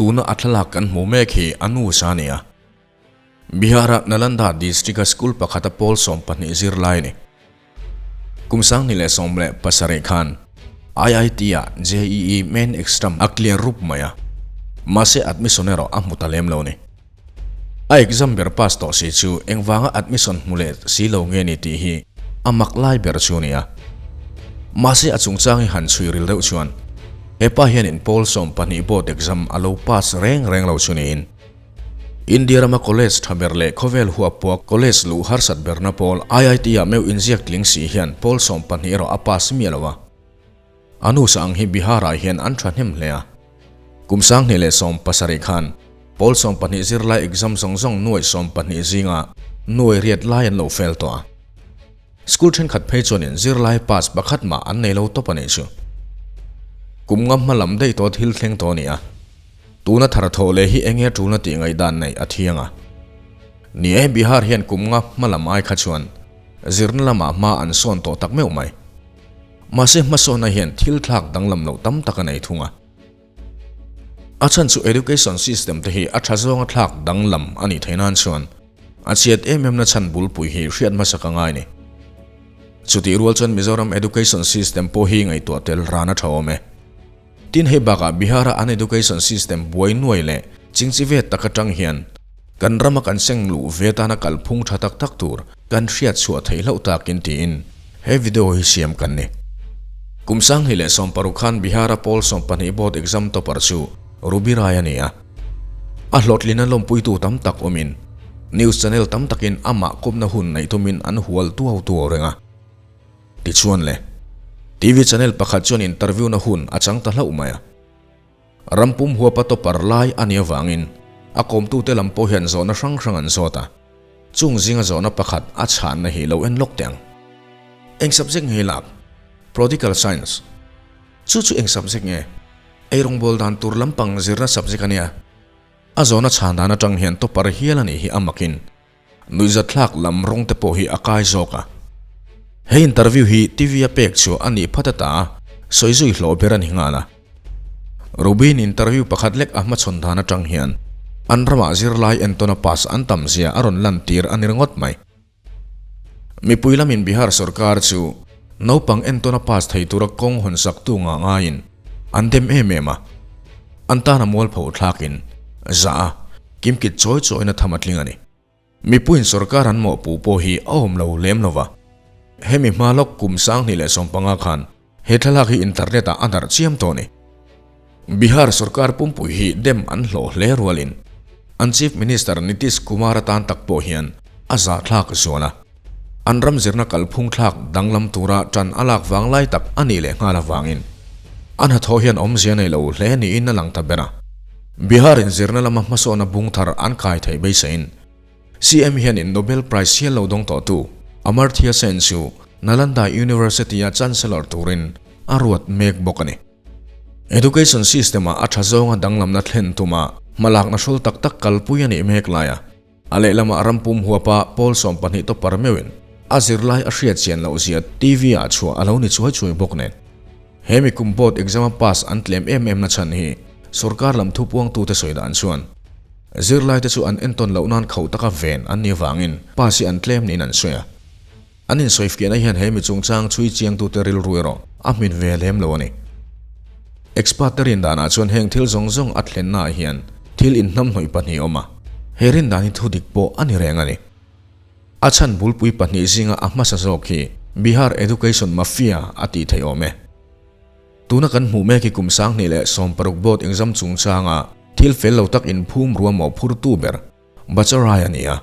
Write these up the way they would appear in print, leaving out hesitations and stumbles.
Tuna a thlalak kan hmuh mek hi a nu sa a ni a. Bihar-a Nalanda district-a school pakhata pawl 12 zirlai a ni. Kum 2017 khan IIT-ah JEE Main Exam a clear rup mai a, mahse admission erawh a hmu ta lem lo a ni. A exam ber pass tawh si chu engvanga admission hmu leh si lo nge ni tih hi a mak lai ber chu a ni a. Mahse a chungchang hi han chhui ril deuh chuan hepa hianin pawl 12 board exam a lo pass reng reng lo chu niin India rama college tha ber leh khawvel huap pawha college luh harsat berna pawl IIT-ah meuh inziak tling si hian pawl 12 erawh a pass miah lo a. A nu sa ang hi Bihar-ah hian an tha hnem hle a. Kum 2017 khan pawl 12 zirlai exam zawng zawng nuai 20 zinga nuai riat lai an lo fail tawh a. School thenkhat phei chuanin zirlai pass pakhat mah an nei lo tawp a nih chu. Kum nga hma lam daih tawh thil thleng tawh a ni a. Tuna thar thawh leh hi enge tulna tih ngaihdan neih a thiang a. Ni e, Bihar hian kum nga hma lam ai kha chuan zirna lamah hma an sawn tawh tak meuh mai. Mahse hmasawnna hian thil thlak danglam loh tam tak a nei thung a. A chhan chu education system te hi a tha zawnga thlak danglam a nih theih nan chuan a chhiat em em na chhan bulpui hi hriat hmasa ka ngai ni. Chutih rual chuan Mizoram education system pawh hi ngaihtuah tel ran a tha awm e. Tin hei bakah Bihar-a an education system buai nuai leh chingchi ve tak atang hian kan rama kan seng luh ve tana kalphung tha tak tak tur kan hriat chhuah theih hlauh takin tiin he video hi siam kan ni. Kum 2016 khan Bihar-a pawl 12 board exam topper chu Ruby Rai a ni a. A hlawhtlina lawmpuitu tam tak awmin news channel tam takin amah kawpna hun neih tumin an hual tuau tuau reng a. Tichuan le, TV channel pakhat chuan interview na hun a chang ta hlauh mai a. Ram pum huapa topper lai a nih avangin a kawmtute lam pawh hian zawhna hrang hrang an zawt a. Chung zinga zawhna pakhat a chhanna hi lo en lawk teh ang. Eng subject nge i lak? Prodical Science. Chu chu eng subject nge? Eirawngbawl dan tur lampang zirna subject a nia. A zawhna chhan dan atang hian topper hial a nih hi a makin Nuihzatthlak lam rawng te pawh hi a kai zawk a. He interview hi TV a pek chhuah a nih phat ata sawi zui hlawh ber a ni nghal a. Rubin interview pakhat lek a hmachhawn dan atang hian an ramah zirlai entawna pass an tam zia a rawn lantir a ni ringawt mai. Mipui lamin Bihar sorkar chu naupang entawna pass thei tura kawng hawn sak tu ngah ngaiin an dem em em a. An tana mualpho thlakin zah a. Kimkit chawi chawina tham a tling a ni. Mipuiin sorkar an mawhpuh pawh hi a awm lo lem lo va. Hemi hma lawk kum 2015 khan he thlalak hi internet ah a darh chiam tawh a ni. Bihar sorkar pumpui hi dem an hlawh hle rualin an Chief Minister Nitish Kumar atan tak pawh hian a zahthlak zual a. An ram zirna kalphung thlak danglam tura tan a lak vang lai tak a nih leh nghal avangin a hnathawh hian awmzia nei lo hle niin a lang ta ber a. Bihar in zirna lama hmasawnna bung thar an kai theih beiseiin CM hianin Nobel Prize hial lo dawng tawhtu Amartya Sen chu Nalanda University-a Chancellor turin a ruat mek bawk a ni. Education system-ah a tha zawnga danglamna thlen tuma hmalakna hrul tak tak kalpui a nih mek laia A lehlamah rampum huapa pawl 12 topper meuhin a zirlai a hriat chian loh zia TV ah chhuah a lo ni chuai chuai bawk nen. He mi kum board exam a pass an tlem em em na chhan hi sorkar lam thupuangtute sawi dan chuan zirlaite chu an entawn loh nan khauh taka ven an nih avangin pass hi an tlem niin an sawi a. An insawifiahna hian he mi chungchang chhui chiangtute rilru erawh a hmin ve lem lo a ni. Expert te rin danah chuan heng thil zawng zawng a thlennaah hian thil inhnamhnawih pahnih a awm a, he rin dan hi thudik pawh a ni reng a ni. A chhan bulpui pahnih zinga a hmasa zawk hi Bihar Education Mafia a tih theih awm e. Tuna kan hmuh mek hi kum 2016 board exam chungchanga thil fel lo tak inphum ruah mawhphurtu ber Bacharai a ni a.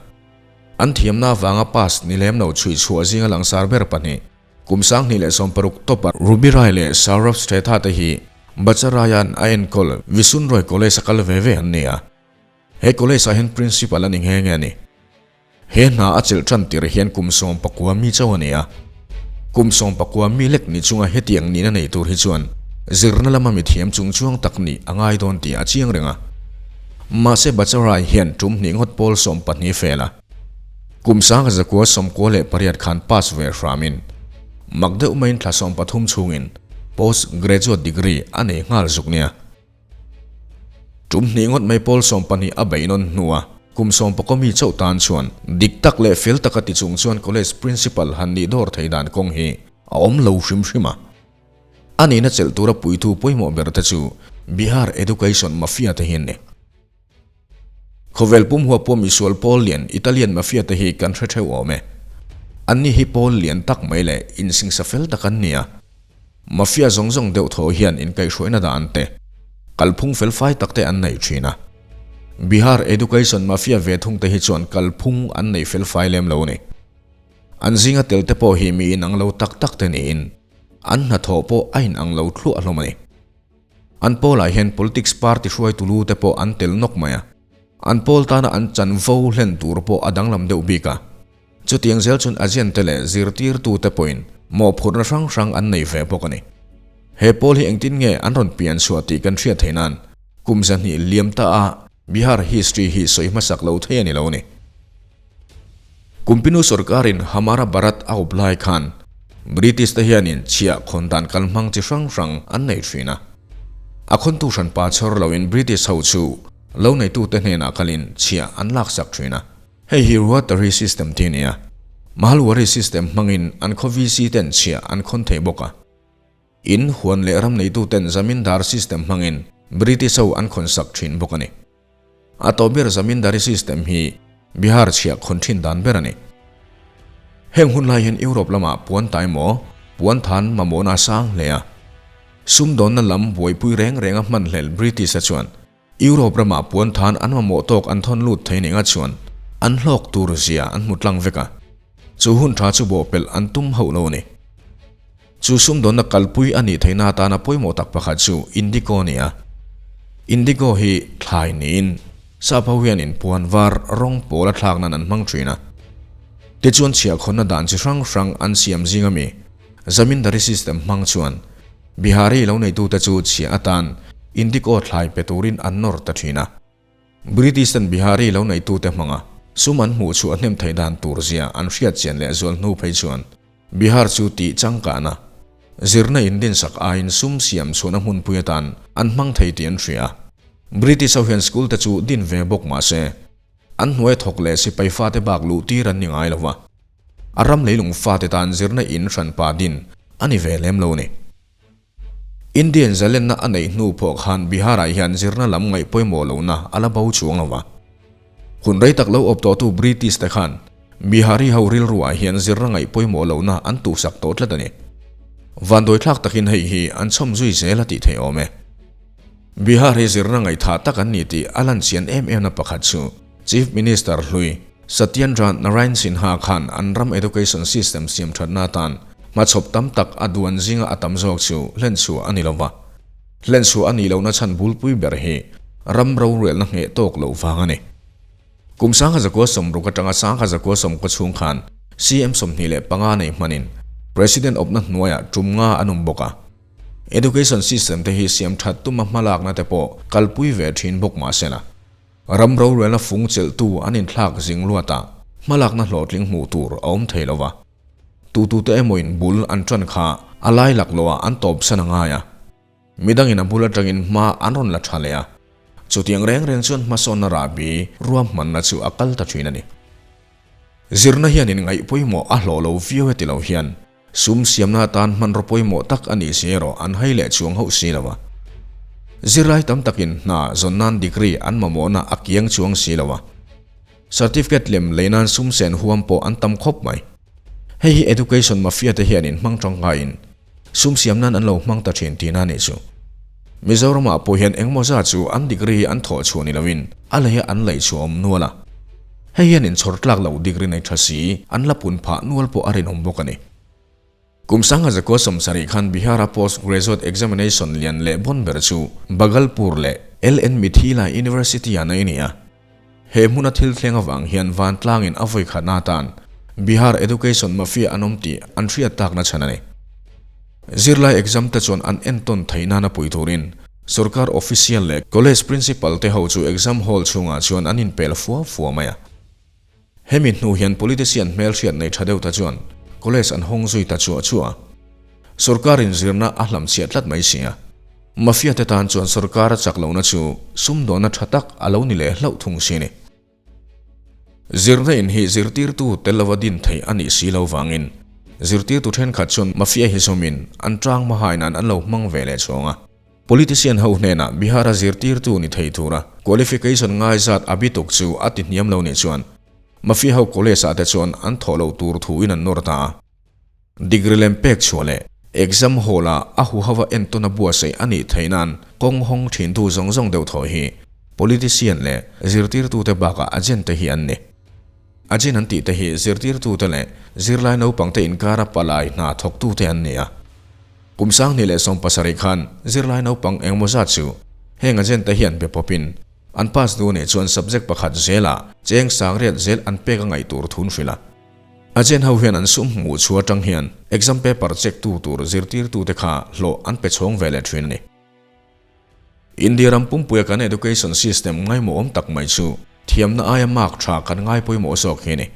An thiamna avanga pass ni lem lo chhui chhuah zinga langsar ber pahnih, kum 2016 topper Ruby Rai leh Saurabh Sretha te hi Bacharaia'n a enkawl Visunroy College a kal ve ve an ni a. He college ah hian principal a ni nghe nghe a ni. He hna a chelh tan tir hian kum 19 mi chauh a ni a. Kum 19 mi lek ni chunga hetiang nihna nei tur hi chuan zirna lama mithiam chungchuang tak nih a ngai dawn tih a chiang reng a. Mahse Bacharai hian tum hnih ngawt pawl 12 fel a. Kum 1998 khan pass ve hramin mak deuh maiin thla 13 chhungin post graduate degree a nei nghal zuk nia. Tum hnih ngawt mai pawl 12 a beihnawn hnua kum sawmpakaw mi chauh tan chuan dik tak leh fel taka ti chung chuan college principal han nih dawr thei dan kawng hi a awm lo hrim hrim a. A nihna chelh tura puitu pawimawh ber te chu Bihar Education Mafia te hi an ni. Khawvel pum huap pawh misual pawl lian Italian Mafia te hi kan hre theuh awm e. Anni hi pawl lian tak mai leh insingsa fel tak an ni a. Mafia zawng zawng deuh thaw hian inkaihhruaina dan te, kalphung fel fai tak te an nei thin a. Bihar Education Mafia ve thung te hi chuan kalphung an nei fel fai lem lo a ni. An zinga tel te pawh hi mi inang lo tak tak te niin an hnathawh pawh a inang lo thluah hlawm a ni. An pawlah hian politics party hruaitu lu te pawh an tel nawk mai a, an pawl tana an chanvo hlen tur pawh a danglam deuh bik a. Chutiang zel chuan agent te leh zirtirtu te pawhin mawhphurhna hrang hrang an nei ve bawk a ni. He pawl hi engtin nge an rawn pian chhuah tih kan hriat theih nan kum 200 liam ta a Bihar history hi sawi hmasak lo thei a ni lo a ni. Kumpinu sorkarin Hamara Bharat a up lai khan British te hianin chhiah khawn dan kalhmang chi hrang hrang an nei thin a. A khawntu hranpa chhawr loin British ho chu lo neitute hnenah kalin chhiah an laksak thin a. Hei hi Rotary system tih a ni a, Mahalwari system hmangin an khaw VC ten chhiah an khawn thei bawk a. In huan leh ram neituten zamindar system hmangin British ho an khawnsak thin bawk a ni. A tawp ber zamindari system hi Bihar chhiah khawn thin dan ber a ni. Heng hun lai hian Europe lamah puan tai maw, puan than mamawhna a sang hle a. Sumdawnna lam buaipui reng reng a hman hlel British-a chuan Europe ramah puan than an mamawh tawk an thawn lut thei ning a chuan an hlawk tur zia an hmu tlang vek a. Chu hun tha chu bawhpelh an tum hauh lo a ni. Chu sumdawnna kalpui a nih theihna atana pawimawh tak pakhat chu Indigo a ni a. Indigo hi thlai niin sap ho hianin puan var rawng pawl a thlak nan an hmang thin a. Tichuan chhiahkhawnna dan chi hrang hrang an siam zing ami Zamindari system hmang chuan Bihari lo neitute chu chhiah atan Indigo thlai pe turin an nawr ta thin a. British ten Bihari lo neitute hmanga sum an hmuh chhuah hnem theih dan tur zia an hriat chian leh zual hnu phei chuan Bihar chu tih changkahna, zirna indinsak aiin sum siam chhuahna hmunpui atan an hmang thei tih an hria. British ho hian school te chu din ve bawk mah se, an hnuai thawk leh sipai fate bak luh tir an ni ngai lo va, a ram leilung fate tan zirna in hranpa din a ni ve lem lo a ni. Indian zalenna a neih hnu pawh khan Bihar-ah hian zirna lam ngaih pawimawh lohna a la bo chuang lo va. Hun rei tak lo awp tawhtu British te khan Bihari ho rilruah hian zirna ngaih pawimawh lohna an tuhsak tawh tlat a ni. Vanduaithlak takin hei hi an chhawm zui zel a tih theih awm e. Bihar hi zirna ngaihthah tak an ni tih a lan chian em emna pakhat chu Chief Minister hlui Satyendra Narayan Sinha khan an ram education system siam thatna atan hmachhawp tam tak a duan zinga a tam zawk chu hlenchhuah a ni lo va. Hlenchhuah a nih lohna chhan bulpui ber hi ram rorelna ngheh tawk loh vang a ni. Kum 1960 atanga 1990 chhung khan CM 25 nei hmanin President awpna hnuaiah tum nga an awm bawk a. Education system te hi siam that tuma hmalakna te pawh kalpui ve thin bawk mah se la. Ram rorelna fung chelhtu an inthlak zing luat a, hmalakna hlawhtling hmuh tur a awm thei lo va. Tutute emawin bul an tan kha a lai laklawhah an tawpsan a ngai a. Midangin a bul atangin hma an rawn la tha leh a. Chutiang reng reng chuan hmasawnna rahbi ruahmanna chu a kal ta thin a ni. Zirna hianin ngaih pawimawh a hlawh lo viau e ti lo hian Sum siamna atan hmanraw pawimawh tak a nih si erawh an hai leh chuang hauh si lo a. Zirlai tam takin hna zawn nan degree an mamawhna a kiang chuang si lo a. Certificate lem lei nan sum sen huam pawh an tam khawp mai. Hei hi education mafia te hianin hmang tangkaiin sum siam nan an lo hmang ta thin tihna a nih chu. Mizoramah pawh hian engmaw zat chu an degree an thawh chhuah ni loin a leia an laih chhuah awm nual a. Hei hian inchhawr tlak loh degree nei tha si an la pun phah nual pawh a rinawm bawk a ni. Kum 1970 khan Bihar-a Post Graduate Examination lian leh bawn ber chu Bhagalpur leh LN Mithila University-ah nei a ni a. He hmuna thil thleng avang hian vantlangin a vawi khatna atan Bihar Education Mafia an awm tih an hriat takna chhan a ni. Zirlai exam te chuan an entawn theih nana pui turin sorkar official leh college principal te ho chu exam hall chhungah chuan an inpel fua fua mai a. Hemi hnu hian politician hmelhriat nei tha deuh ta chuan college an hawng zui ta chuah chuah a. Sorkarin zirna a hlamchhiah tlat mai si a. Mafia te tan chuan sorkar a chak lohna chu sumdawnna tha tak a lo ni leh hlauh thung si a ni. Zirna in hi zirtirtu tel lova din theih a nih si lo vangin zirtirtu thenkhat chuan mafia hi zawmin an tang hmahain an an lo hmang ve leh chhawng a. Politician ho hnenah Bihar-a zirtirtu ni thei tura qualification ngai zat a bituk chu a ti hniam lo nih chuan mafia ho college ah te chuan an thawh loh tur thuin an nawr ta a. Degree lem pek chhuah leh exam hall ah a huhava entawn a buatsaih a nih theih nan kawng hawng thintu zawng zawng deuh thaw hi politician leh zirtirtute bakah agent te hi an ni. Agent an tih te hi zirtirtute leh zirlai naupangte inkara palai hna thawktute an ni a. Kum 2017 khan zirlai naupang engemaw zat chu heng agent te hian be pawpin an pass duh nih chuan subject pakhat zelah cheng sangriat zel an pek a ngaih tur thun hrilh a. Agent ho hian an sum hmuh chhuah atang hian exam paper check tu tur zirtirtute kha hlawh an pe chhawng ve leh thin a ni. India ram pumpuia kan education system ngaimawhawm tak mai chu thiamna aia mark tha kan ngai pawimawh zawk hi a ni.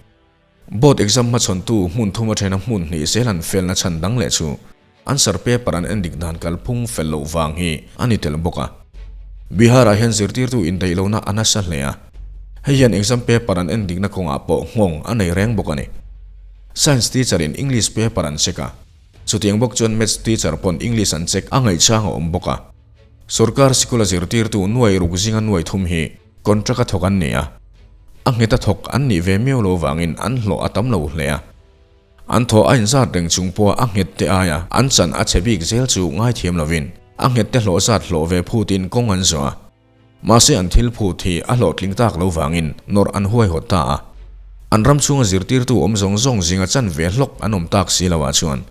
Board exam hmachhawntu hmun thum athena hmun hnih zel an felna chhan dang leh chu answer paper an endik dan kalphung fel loh vang hi a ni tel bawk a. Bihar-ah hian zirtirtu indaih lohna a nasa hle a, hei hian exam paper an endikna kawngah pawh nghawng a nei reng bawk a ni. Science teacher in English paper an check a, chutiang bawk chuan Maths teacher pawn English an check a ngaihchang a awm bawk a. Sorkar sikula zirtirtu nuai ruk zinga nuai thum hi contract a thawk an ni a, a nghet a thawk an nih ve miau lo vangin an hlawh a tam lo hle a. An thaw a inzat reng chung pawha a nghet te aia an chan a chhe bik zel chu ngaithiam lovin a nghet te hlawh zat hlawh ve phutin kawng an zawh a. Mahse an thil phut hi a hlawhtling tak lo vangin nawrh an huaihawt ta a. An ram chhunga zirtirtu awm zawng zawng zinga chan ve hlawk an awm tak si lo ah chuan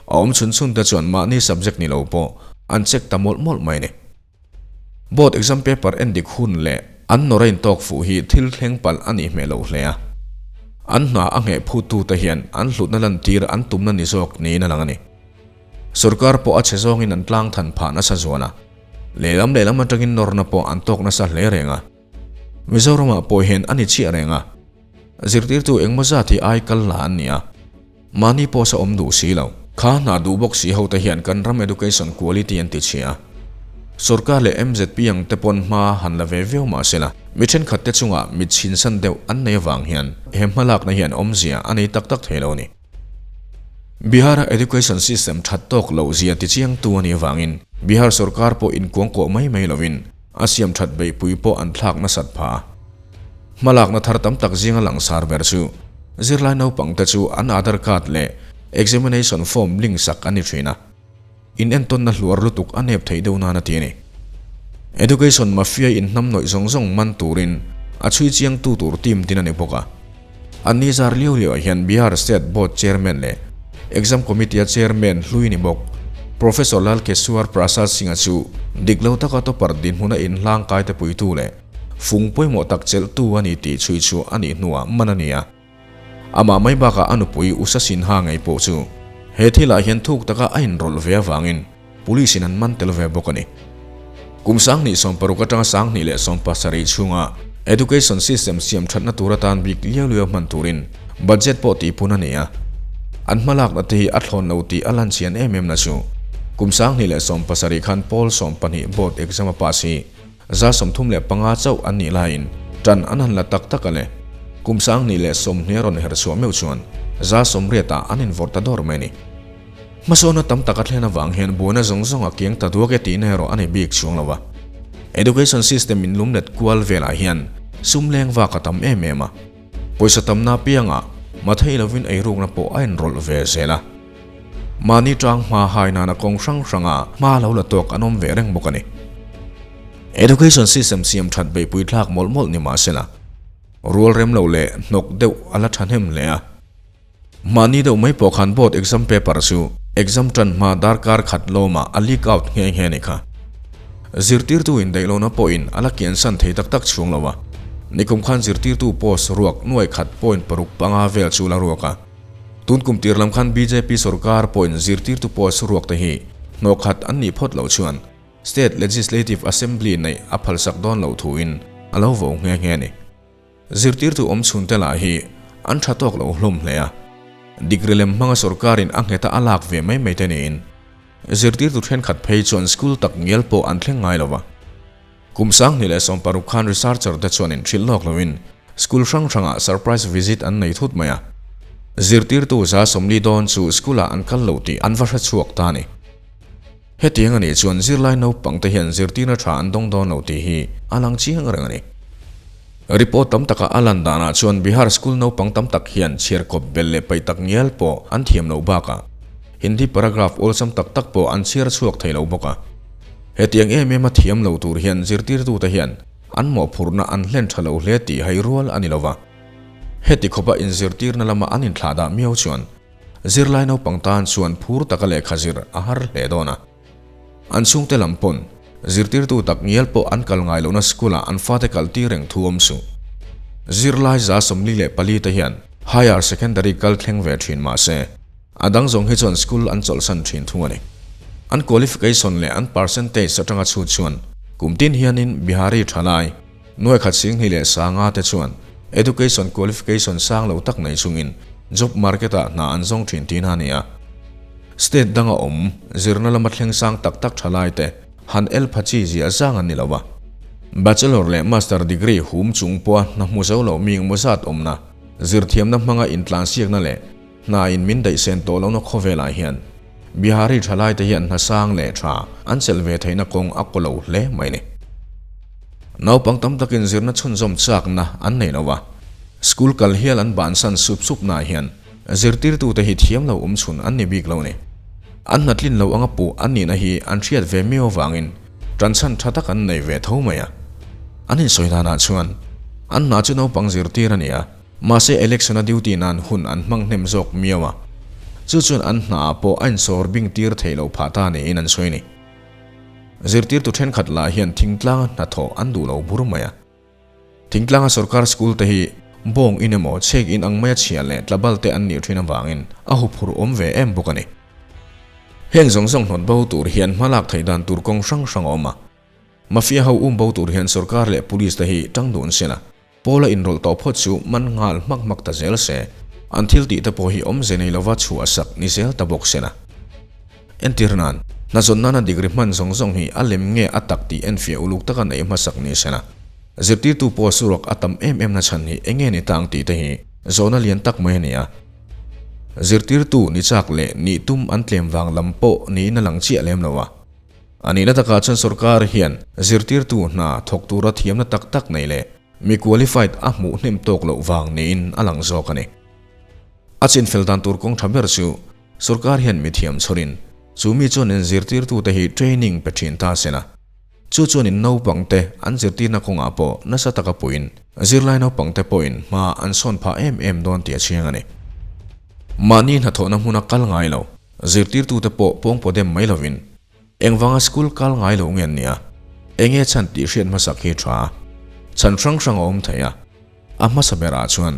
a awm chhun chhun te chuan mahni subject ni lo pawh an check ta mawlh mawlh mai a ni. Board exam paper en dik hun leh an nawrh a intawk fuh hi thil thleng palh a nih hmel loh hle a. An hna a ngheh phuttu te hian an hlutna lantir an tumna ni zawk niin a lang a ni. Sorkar pawh a chhe zawngin an tlang than phah nasa zual a. Lehlam lehlam atangin nawrna pawh an tawk nasa hle reng a. Mizoramah pawh hian a ni chiah reng a. Zirtirtu engmaw zat hi ai kal la an ni a. Mahni pawh sa awm duh si lo. Kha hna duh bawk si ho te hian kan ram education quality an ti chhia a. Sorkar leh MZP ang te pawn hma han la ve viau mah se la, mi thenkhat te chungah mit chhinsan deuh an nei avang hian he hmalakna hian awmzia a nei tak tak thei lo a ni. Bihar-a education system that tawk loh zia tichiangtu a nih avangin Bihar sorkar pawh inkuangkuah mai mai lovin a siam that beihpui pawh an thlak nasat phah a. Hmalakna thar tam tak zinga langsar ber chu zirlai naupangte chu an Aadhaar card leh examination form link sak an ni thin a, inentawnna hluar lutuk a nep theih deuh nan a ti a ni. Education mafia inhnamhnawih zawng zawng man turin a chhui chiangtu tur team tin a ni bawk a. An ni zar liau liauah hian Bihar State Board Chairman leh Exam Committee-a Chairman hlui ni bawk Professor Lal Keshwar Prasad Singh-a chu dik lo taka topper dinhmuna inhlangkai te puitu leh fung pawimawh tak chelhtu a ni tih chhui chhuah a nih hnuah man a ni a. Amah mai bakah a nupui Usha Sinha ngei pawh chu he thilah hian thuk taka a inrawlh ve avangin Police in an man tel ve bawk a ni. Kum 2016 atanga 2017 chhunga Education System siam thatna tur atan bik liau liau hman turin budget pawh tihpun a ni a. An hmalakna te hi a thlawn lo tih a lan chian em em na chu kum 2017 khan pawl 12 board exam a pass hi 35 chauh an nih laiin tan an han la tak tak a le. Kum 2020 a rawn her chhuah meuh chuan 80% ah an invawrh ta dawr mai a ni. Hmasawna tam tak a thlen avang hian buaina zawng zawng a kiang ta duak e tihna erawh a ni bik chhuang lo a. Education system in lumlet kual velah hian sum leng vak a tam em em a. Pawisa tamna apiangah mathei lovin eirukna pawh a inrawlh ve zel a. Mahni tang hma hai nana kawng hrang hranga hma lo la tawk an awm ve reng bawk a ni. Education system siam that beihpui thlak mawlh mawlh ni mahsela, rual rem lo leh hnawk deuh a la thahnem hle a. Mahni deuh mai pawh khan board exam paper chu exam tan hma darkar khat lawmah a leak out nghe nghe a ni kha. Zirtirtu indaih lohna pawhin a la kiansan thei tak tak chhung lo a. Nikum khan zirtirtu post ruak nuai khat point paruk panga vel chu la ruak a. Tun kum tir lam khan bjp sorkar pawhin zirtirtu post ruak te hi hnawh khat an nih phawt loh chuan State Legislative Assembly neih a phalsak dawn loh thuin a lo vo nghe nghe a ni. Zirtirtu awm chhunte lah hi an tha tawk lo hlawm hle a, degree lem hmanga sorkarin a ngheta a lak ve mai mai te niin. Zirtirtu thenkhat phei chuan school tak ngial pawh an thleng ngai lo va. Kum 2016 khan researcher te chuan inhrilh lawk loin school hrang hrangah surprise visit an nei thut mai a. Zirtirtu 40 dawn chu school ah an kal lo tih an va hre chhuak ta a ni. Hetiang a nih chuan zirlai naupang te hian zirtirna tha an dawng dawn lo tih hi a lang chiang reng a ni. Report tam taka a lan danah chuan Bihar school naupang tam tak hian chhiarkawp bel leh paih tak ngial pawh an thiam loh bakah Hindi paragraph awlsam tak tak pawh an chhiar chhuak thei lo bawk a. Hetiang em em a thiam lo tur hian zirtirtute hian an mawhphurhna an hlen tha lo hle tih hai rual a ni lo va. Heti khawpa inzirtirna lama an inthlah dah miau chuan zirlai naupang tan chuan phur taka lehkha zir a har hle dawn a. An chhungte lam pawn zirtirtu tak ngial pawh an kal ngai lohna school ah an fate kal tir reng thu awm suh. Zirlai 44 te hian higher secondary kal thleng ve thin mah se a dang zawng hi chuan school an chawlhsan thin thung a ni. An qualification leh an percentage atanga chhut chuan kum tin hianin Bihari thalai nuaikhat singhnih leh sanga te chuan education qualification sang lo tak nei chungin job market ah hna an zawng thin tihna a ni a. State danga awm zirna lama thleng sang tak tak thalai te han el pha chi zia zang an ni lo a. Bachelor leh Master degree hum chung pawha hna hmu zo lo mi engmaw zat awmna, zirthiamna hmanga intlansiakna leh hna in min daihsen tawh lohna khawvelah hian Bihari thalai te hian hna sang leh tha an chelh ve theihna kawng a kaw lo hle mai ni. Naupang tam takin zirna chhunzawm chakna an nei lo a, school kal hial an bansan sup sup naah hian Zirtirtute hi thiam lo awm chhun an ni bik lo ni. An hnatlin lo anga puh an nihna hi an hriat ve miau avangin tanchhan tha tak an nei ve tho mai a. An insawi danah chuan an hna chu naupang zirtir a ni a, mahse election a duty nan hun an hmang hnem zawk miau a, chu chuan an hnaah pawh a insawr bing tir theih loh phah ta niin an sawi a ni. Zirtirtu thenkhat lah hian thingtlanga hnathawh an duh lo bur mai a. Thingtlanga sorkar school te hi bawng in emaw chhek in ang maia chhia leh tlabal te an nih thin avangin a huphurh awm ve em bawk a ni. Heng zawng zawng hnawt bo tur hian hma lak theih dan tur kawng hrang hrang a awm a. Mafia ho um bo tur hian sorkar leh police te hi tang dun sin a, pawl a inrawlh tawh phawt chu man nghal hmak hmak ta zel se, an thil tih te pawh hi awmze nei lova chhuah sak ni zel ta bawk sin a. Entir nan, hnazawn nana degree hman zawng zawng hi a lem nge a tak tih enfiah uluk taka neih hmasak ni sela, zirtirtu pawh suruak a tam em em na chhan hi enge ni tang tih te hi zawhna lian tak mai a ni a. Zirtirtu ni chak leh nih tum an tlem vang lam pawh niin a lang chiah lem lo a. A nihna takah chuan sorkar hian zirtirtu hna thawk tura thiamna tak tak nei leh mi qualified a hmuh hnem tawk loh vang niin a lang zawk a ni. A chinfel dan tur kawng tha ber chu Sorkar hian mithiam chhawrin chu mi chuan in zirtirtute hi training pe thin ta sela, chu chuan in naupangte an zirtirna kawngah pawh nasa taka puiin zirlai naupangte pawhin hma an sawn phah em em dawn tih a chiang a ni. Mahni hnathawhna hmuna kal ngai lo zirtirtute pawh pawngpaw dem mai lovin engvanga school kal ngai lo nge an nia, enge chhan tih hriat hmasak hi tha chhan hrang hrang a awm thei a. A hmasa berah chuan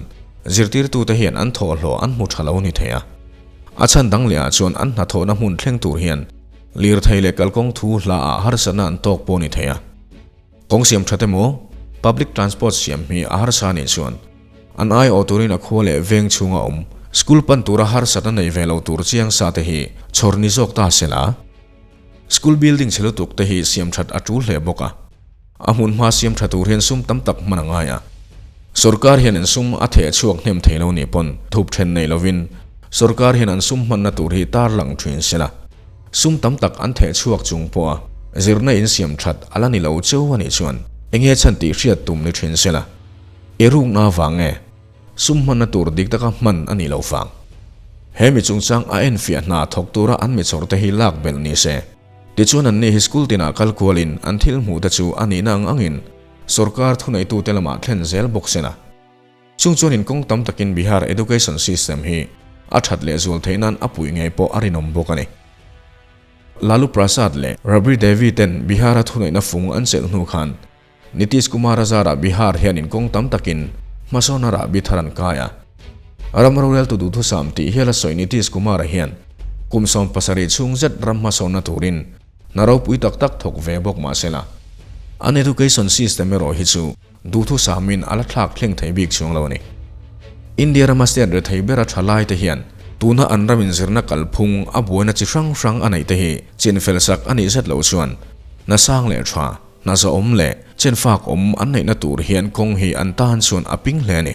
zirtirtute hian an thawhhlawh an hmu tha lo ni thei a. A chhan dang lehah chuan an hnathawhna hmun thleng tur hian lirthei leh kalkawng thu hlaah harsatna an tawk pawh ni thei a. Kawng siam that emaw, public transport siam hi a harsa anih chuan an aiawh turin a khua leh veng chhunga awm school pan tura harsatna nei ve lo tur chiang sa te hi chhawr ni zawk ta se la. School building chhe lutuk te hi siam that a tul hle bawk a. A hmun hma siam tha tur hian sum tam tak hman a ngai a. Sorkar hian an sum a theh chhuak hnem thei lo nih pawn thup then nei lovin sorkar hian an sum hmanna tur hi tar lang thin sela. Sum tam tak an theh chhuak chung pawha zirna in siam that a la ni lo cheu a nih chuan enge chhan tih hriat tum ni thin sela. I rukna vang nge sum hmanna tur dik taka hman a nih loh vang. He mi chungchang a enfiah hna thawk tura an mi chhawr te hi lak belh ni se. Tichuan anni hi school tinah kal kualin an thil hmuh te chu a nihna ang angin sorkar thuneitute lamah thlen zel bawk sin a. Chung chuanin kawng tam takin Bihar education system hi a that leh zual theih nan a puih ngei pawh a rinawm bawk a ni. Lalu Prasad leh Rabri Devi ten Bihar-a thuneihna fung an chelh hnu khan Nitish Kumar-a zarah Bihar hianin kawng tam takin hmasawn a rahbi thar an kai a. Ram roreltu duhthusam tih hial a sawi Nitish Kumar-a hian kum 17 chhung zet ram hmasawnna turin hna ropui tak tak thawk ve bawk mah se la, an education system erawh hi chu duhthusamin a la thlak thleng thei bik chuang lo a ni. India rama state rethei bera tha laite hian. Tuna an ram inzirna kalphung a buaina chi hrang hrang a neih te hi chinfel sak a nih zet loh chuan hna sang leh tha, hna zahawm leh chenfak awm an neihna tur hian kawng hi an tan chuan a ping hle a ni.